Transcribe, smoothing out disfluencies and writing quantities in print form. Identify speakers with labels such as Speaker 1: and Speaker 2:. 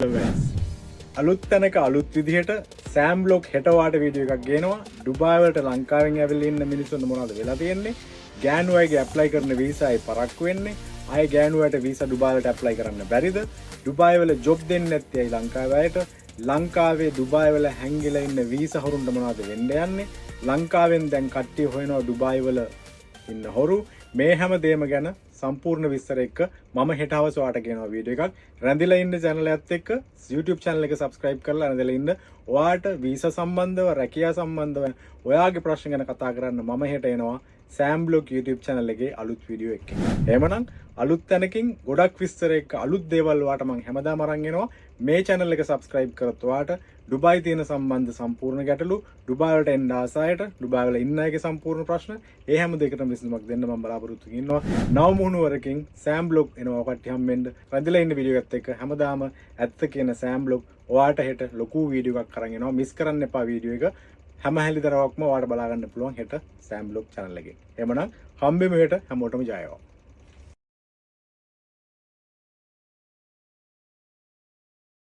Speaker 1: වෙනස්. අලුත් තැනක අලුත් විදිහට සෑම් බ්ලොග් හෙට ඔයාට වීඩියෝ එකක් ගේනවා. ඩුබායි වලට ලංකාවෙන් ඇවිල්ලා ඉන්න මිනිස්සුන්ට මොනවද වෙලා තියෙන්නේ? ගෑනු අයගේ ඇප්ලයි කරන වීසා අය පරක්කු වෙන්නේ. අය ගෑනු අයට වීසා ඩුබායි වලට ඇප්ලයි කරන්න බැරිද? ඩුබායි වල ජොබ් දෙන්නේ නැත්තේ ඇයි ලංකාවේ අයට? ලංකාවේ ඩුබායි වල හැංගිලා ඉන්න වීසා හොරුන්ට මොනවද වෙන්න යන්නේ? ලංකාවෙන් දැන් කට්ටිය හොයනවා ඩුබායි වල ඉන්න හොරු. මේ හැම දේම ගැන සම්පූර්ණ විස්තර එක්ක මම හෙට හවස ඔයාට ගේනවා වීඩියෝ එකක්. රැඳිලා ඉන්න චැනල් එකත් එක්ක. YouTube channel එක subscribe කරලා රැඳිලා ඉන්න. ඔයාට වීසා සම්බන්ධව, රැකියා සම්බන්ධව ඔයාගේ ප්‍රශ්න ගැන කතා කරන්න මම හෙට එනවා සෑම් බ්ලොග් YouTube channel එකේ අලුත් වීඩියෝ එකකින්. එහෙමනම් අලුත් තැනකින් ගොඩක් විස්තර එක්ක අලුත් දේවල් ඔයාට මං හැමදාම අරන් එනවා. මේ channel එක subscribe කරොත් ඔයාට ඩුබායි තියෙන සම්බන්ධ සම්පූර්ණ ගැටලු, ඩුබායි වලට එන්න ආස අයට, ඩුබායි වල ඉන්න අයගේ සම්පූර්ණ ප්‍රශ්න, ඒ හැම දෙයකටම විසඳුමක් දෙන්න මම බලාපොරොත්තු වෙනවා. නව මුහුණුවරකින් සෑම් බ්ලොග් එනවා කට්ටිය හම්බෙන්න. රැඳිලා ඉන්න වීඩියෝ එකත් එක්ක. හැමදාම ඇත්ත කියන සෑම් බ්ලොග් ඔයාට හෙට ලොකු වීඩියෝ එකක් අරන් එනවා. මිස් කරන්න එපා වීඩියෝ එක. හැම හෙළිදරව්වක්ම ඔයාට බලා ගන්න පුළුවන් හෙට සෑම් බ්ලොග් channel එකේ. එහෙමනම් හම්බෙමු හෙට. හැමෝටම ජය වේවා.